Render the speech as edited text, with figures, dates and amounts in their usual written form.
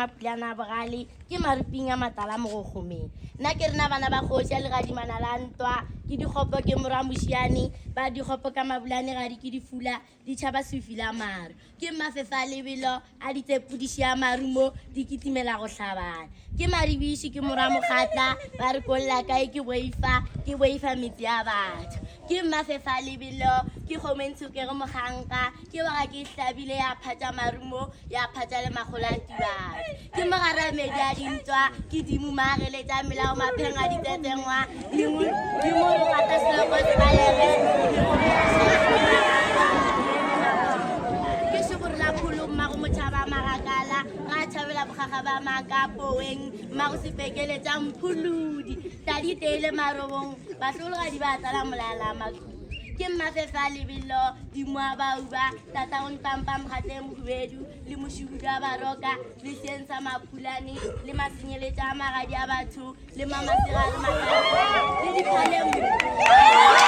Mapulana a bogale ke maruping a matala mogokgomeng. Nna ke rena bana ba kgoši a legadimana la ntwa, ke dikgopo ke morwa mošiane, ba dikgopo ka mabulane ga di ke difula, di tšhaba sefi la maru. Ke mafefa a lebelo a ditsepodiši a marumo di kitimela go hlabana. Ke maribiši ke morwa mokgatla, ba re kolla kae ke boifa, ke boifa metse ya batho. Ke mmafefa a lebelo, ke kgomo e ntsho ke re moganka, Ke boga ke hlabile ya phatša marumo ya phatša le makgolo a tibadi. Ke mogare a medi a dintwa, ke dimu maageletša melao mapheng a ditetsengwa, dimo dimo re gata seloko se balege, dimo ke šoboro la pholo mmago motšhaba magakala ga a tšhabela bogaga ba makapoweng mmago sepekeletša mpholodi tladi teile marobong bahlologadi ba tlala molala makudu ke mmafefa lebelo dimoa bauba tatago ntampa mogatle mohubedu le mošubudu a baroka le seeng sa mapulane le masenyeletša a magadi a batho le mamasegare le diphaleng.